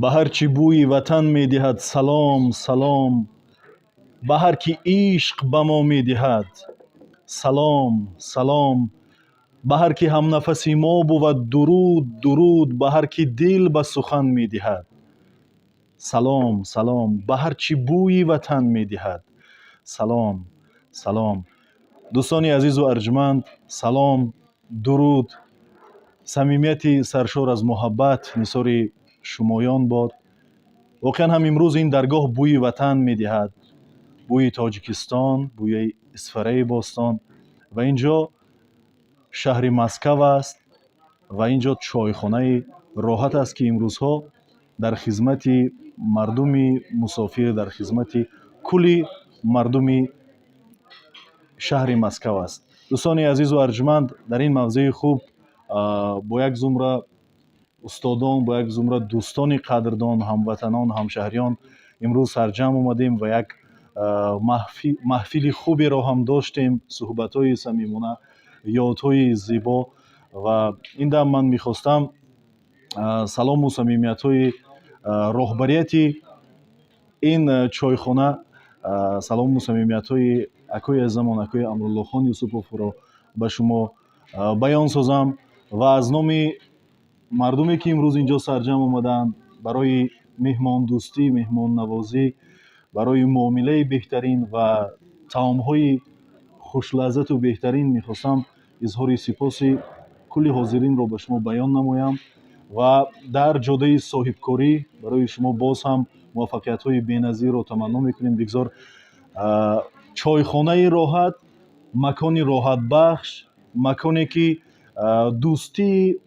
Ба ҳар чӣ бӯи ватан медиҳад, салом, салом. Ба ҳар ки ишқ ба мо медиҳад, салом, салом. Ба ҳар ки ҳамнафаси мо бувад, дуруд, дуруд. Ба ҳар ки дил ба сухан медиҳад, салом, салом. Ба ҳар чӣ бӯи ватан медиҳад, салом, салом. Дӯстони азизу арҷманд, салом, дуруд, самимияти саршор аз муҳаббат нисори шумоён бод. Воқеан ҳам имрӯз ин даргоҳ бӯи ватан медиҳад, бӯи Тоҷикистон, бӯи Исфараи бостон. Ва ин ҷо шаҳри Москав аст ва ин ҷо чойхонаи Роҳат аст, ки имрӯзҳо дар хизмати мардуми мусофир, дар хизмати кулли мардуми шаҳри Москав аст. Дӯстони азизу арҷманд, дар ин мавзеи хуб бо як зумра устодон, бо як зумра дӯстони қадрдон, ҳамватанон, ҳамшаҳриён имрӯз сарҷамъ омадем ва як маҳфили хуберо ҳам доштем, суҳбатҳои самимона, ёдҳои зебо. Ва ин дам ман мехостам салому самимиятҳои роҳбарияти ин чойхона, салому самимиятҳои акои азизамон, акои Амруллохон Юсуповро ба шумо баён созам ва аз номи мардуме, ки имрӯз инҷо сарҷамъ омадаанд, барои меҳмондӯстӣ, меҳмоннавозӣ, барои муомилаи беҳтарин ва таомҳои хушлаззату беҳтарин мехостам изҳори сипоси кулли ҳозиринро ба шумо баён намоям ва дар ҷодаи соҳибкорӣ барои шумо боз ҳам муваффақиятҳои беназирро таманно мекунем. Бигзор чойхонаи Роҳат макони роҳатбахш, маконе ки дӯстии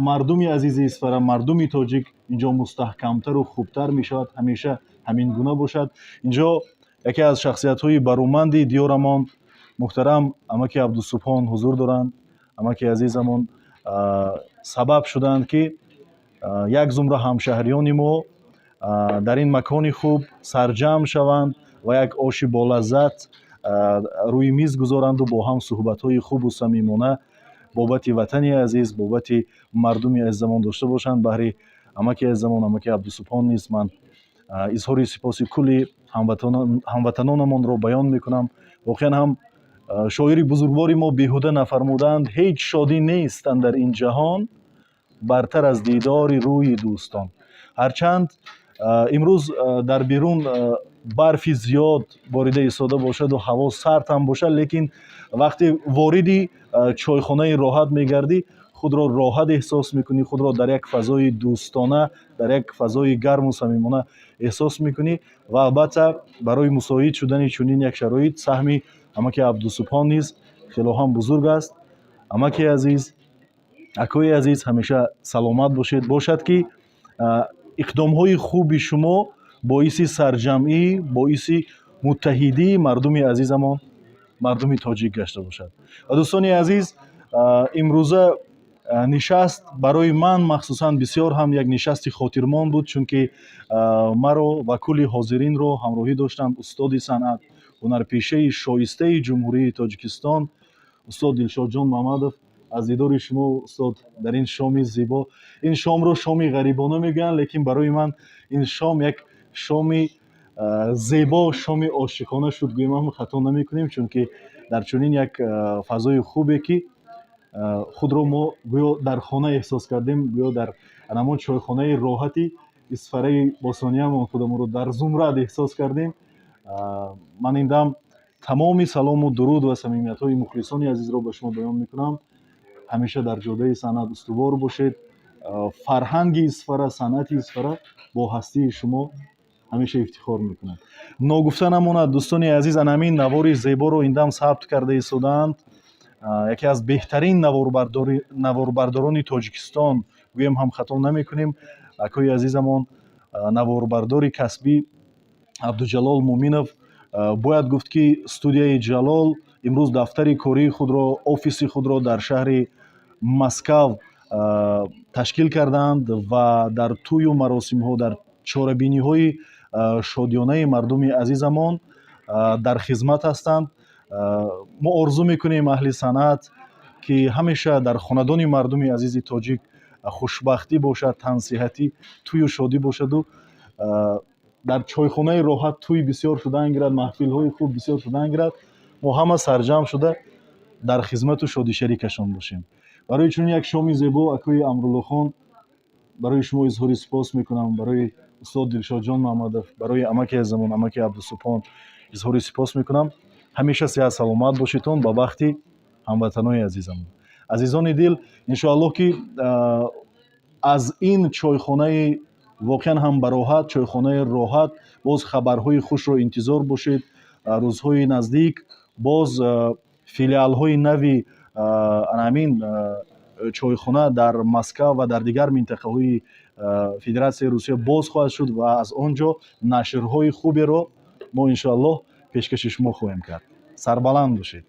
мардуми азизи Исфара, мардуми тоҷик инҷо мустаҳкамтару хубтар мешавад, ҳамеша ҳамин гуна бошад. Инҷо яке аз шахсиятҳои бароманди диёрамон, муҳтарам амаки Абдусубҳон ҳузур доранд. Амаки азизамон сабаб шуданд, ки як зумра ҳамшаҳриёни мо дар ин макони хуб сарҷамъ шаванд ва як оши болаззат рӯи миз гузоранду бо ҳам суҳбатҳои хубу самимона бобати ватани азиз, бобати мардуми азизамон дошта бошанд. Баҳри амаки азизамон, амаки Абдусубҳон низ ман изҳори сипоси кулли ҳамватанонамонро баён мекунам. Воқеан ҳам шоири бузургвори мо беҳуда нафармуданд: «Ҳеҷ шодӣ нест андар ин ҷаҳон бартар аз дидори рӯи дӯстон». Ҳарчанд имрӯз дар берун барфи зиёд борида истода бошаду ҳаво сард ҳам бошад, лекин вақте вориди чойхонаи Роҳат мегардӣ, худро роҳат эҳсос мекунӣ, худро дар як фазои дӯстона, дар як фазои гарму самимона эҳсос мекунӣ. Ва албатта барои мусоид шудани чунин як шароит саҳми амаки Абдусубҳон низ хело ҳам бузург аст. Амаки азиз, акои азиз, ҳамеша саломат бошед. Бошад, ки иқдомҳои хуби шумо боиси сарҷамъӣ, боиси муттаҳидии мардуми азизамон, мардуми тоҷик гашта бошад. Ва дӯстони азиз, имрӯза нишаст барои ман махсусан бисёр ҳам як нишасти хотирмон буд, чунки маро ва кулли ҳозиринро ҳамроҳӣ доштанд устоди санъат, ҳунарпешаи шоистаи Ҷумҳурии Тоҷикистон, устод Дилшодҷон Мамадов. Аз дидори шумо, устод, дар ин шоми зебо, ин шомро шоми ғарибона мегӯянд, лекин барои ман ин шом як шоми зебо, шоми ошиқона шуд, гӯем ҳам хато намекунем, чунки дар чунин як фазои хубе, ки худро мо гӯё дар хона эҳсос кардем, гӯё дар ҳамон чойхонаи Роҳати Исфараи бостониямон худамонро дар зумрад эҳсос кардем. Ман ин дам тамоми салому дуруд ва самимиятҳои мухлисони азизро ба шумо баён мекунам. Ҳамеша дар ҷодаи санъат устувор бошед. Фарҳанги Исфара, санъати Исфара бо ҳастии шумо ҳамеша ифтихор мекунад. Ногуфта намонад, дӯстони азиз, ана ҳамин навори зеборо ин дам сабт карда истодаанд яке аз беҳтарин наворбардорони Тоҷикистон, гӯем ҳам хато намекунем, акои азизамон, наворбардори касбӣ Абдуҷалол Муъминов. Бояд гуфт, ки студияи Ҷалол имрӯз дафтари кории худро, офиси худро дар шаҳри Москав ташкил кардаанд ва дар тӯю маросимҳо, дар чорабиниҳои шодиёнаи мардуми азизамон дар хизмат ҳастанд. Мо орзу мекунем, аҳли санъат, ки ҳамеша дар хонадони мардуми азизи тоҷик Хушбахтӣ бошад, тансиҳатӣ, тӯю шодӣ бошаду дар чойхонаи Роҳат тӯй бисёр шудан гирад, маҳфилҳои хуб бисёр шудан гирад. Мо ҳама сарҷамъ шуда дар хизмату шодишарикашон бошем. Барои чунин як шоми зебо, акои Амруллохон, барои шумо изҳори сипос мекунам, барои устод Дилшодҷон Маҳмадов, барои амаки азамон, амаки Абдусубҳон изҳори сипос мекунам. Ҳамеша сиҳат саломат бошедтон, ба бахти ҳамватанои азизамон. Азизони дил, иншоаллоҳ, ки аз ин чойхонаи воқеан ҳам бароҳат, чойхонаи Роҳат, боз хабарҳои хушро интизор бошед. Рӯзҳои наздик боз филиалҳои нави ана ҳамин чойхона дар Москав ва дар дигар минтақаҳои Федератсияи Русия боз хоҳад шуд ва аз он ҷо нашрҳои хуберо мо, иншоаллоҳ, пешкаши шумо хоҳем кард. Сарбаланд бошед.